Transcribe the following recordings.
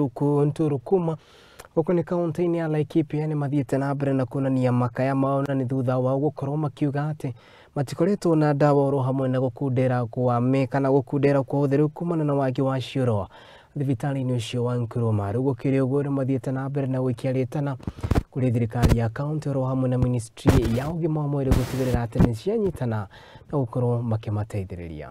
Nturukuma gũkũ nĩ kaunti-inĩ ya Laikipia nĩ mathiĩte na mbere na kuonania makaya mao na nĩ thutha wao gũkorwo makiuga atĩ matikoretwo na ndawa oro hamwe na gũkundera kwa me kana gũkundera kwa ũtheru kumana na wagi wa cioro thibitarĩ-inĩ ũcio wa Nkuruma. Rĩu gũkĩrĩ ũguo nĩ mathiĩte na mbere na gũikia rĩtana kũrĩ thirikari ya kaunti oro hamwe na ministry ya ũgima wa mwĩrĩ gũtigĩrĩra atĩ nĩ cianyitana na gũkorwo makĩmateithĩrĩria.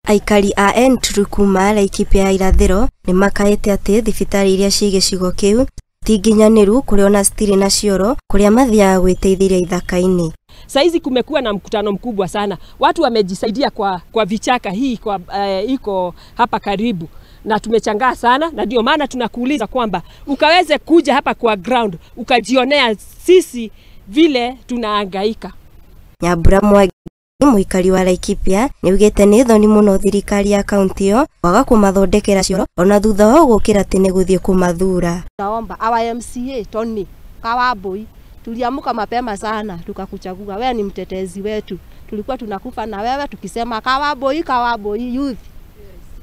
Aikari a Nturukuma Laikipia ya irathĩro nĩ makaĩte atĩ thibitarĩ iria ciĩ gĩcigo kĩu ti nginyanĩru kũrĩa ona citirĩ na cioro kũrĩa mathiaga gwĩteithĩria ithaka-inĩ. Saizi kumekuwa na mkutano mkubwa sana, watu wamejisaidia kwa vichaka hii kwa, iko hapa karibu, na tumechangaa sana, na ndio maana tunakuuliza kwamba ukaweze kuja hapa kwa ground ukajionea sisi vile tunahangaika. Nyambura Mwangi mũikari wa Laikipia nĩaugĩte nĩ thoni mũno thirikari ya kaunti ĩyo kwaga kũmathondekera cioro ona thutha wao gũkĩra tene gũthiĩ kũmathura. Naomba our MCA Tony Kawambui, tuliamuka mapema sana tukakuchagua, wewe ni mtetezi wetu, tulikuwa tunakufa na wewe tukisema Kawambui Kawambui youth.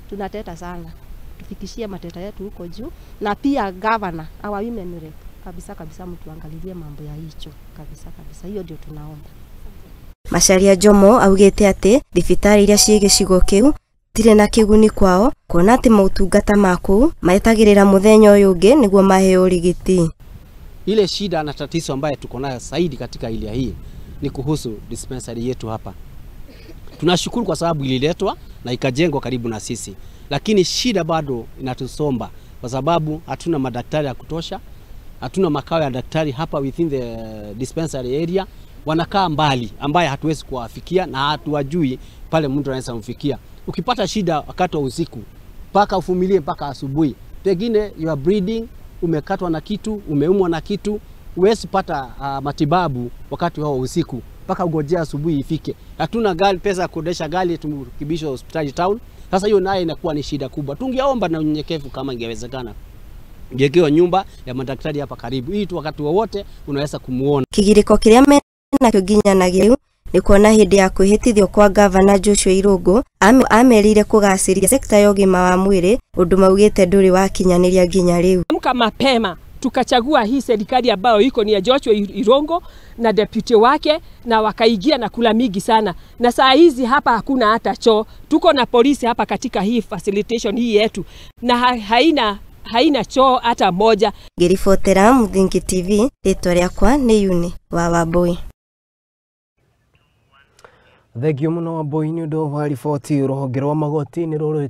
Tunateta sana, tufikishie mateta yetu huko juu, na pia governor our women rep kabisa kabisa, mtuangalilie mambo ya hicho kabisa kabisa, hiyo ndio tunaomba. Macharia Jomo augĩte atĩ thibitarĩ iria ciĩ gĩcigo kĩu itirĩ na kĩguni kwao kuona atĩ maũtungata ma kũu maetagĩrĩra mũthenya ũyũ ũngĩ nĩguo maheo ũrigiti. Ile shida na tatizo ambayo tuko nayo zaidi katika area hii ni kuhusu dispensary yetu hapa. Tunashukuru kwa sababu ililetwa na ikajengwa karibu na sisi, lakini shida bado inatusomba kwa sababu hatuna madaktari ya kutosha, hatuna makao ya daktari hapa within the dispensary area. Wanakaa mbali ambaye hatuwezi kuwafikia na hatuwajui pale mtu anaweza kumfikia. Ukipata shida wakati wa usiku mpaka ufumilie mpaka asubuhi, pengine you are bleeding, umekatwa na kitu, umeumwa na kitu, huwezi pata matibabu wakati wa usiku mpaka ugojea asubuhi ifike. Hatuna gari, pesa ya kuendesha gari tumrukibishwe hospitali town. Sasa hiyo naye inakuwa ni shida kubwa. Tungeomba na unyenyekevu kama ingewezekana ingewekewa nyumba ya madaktari hapa karibu ili tu wakati wowote unaweza kumuona. Kigiriko kĩrĩa nakĩo nginyanagia rĩu nĩ kuona hĩndĩ ya kwĩhĩtithio kwa gavana Joshua Irũngũ amerire kũgacĩria sekta ya ũgima wa mwĩrĩ ũndũ maugĩte ndũrĩ wakinyanĩria nginya rĩu. Amka mapema tukachagua hii serikali ambayo iko ni ya Joshua Irungu na deputy wake, na wakaingia na kula mingi sana, na saa hizi hapa hakuna hata choo. Tuko na polisi hapa katika hii facilitation hii yetu na haina choo hata moja. Ngĩribotera Muthingi TV, rĩtwa rĩakwa nĩ Yuni wa Wambui. Thengio mũno Wambui nĩ ũndũ wa riboti. Rũhonge rwa magoti nĩ rũrũĩkaine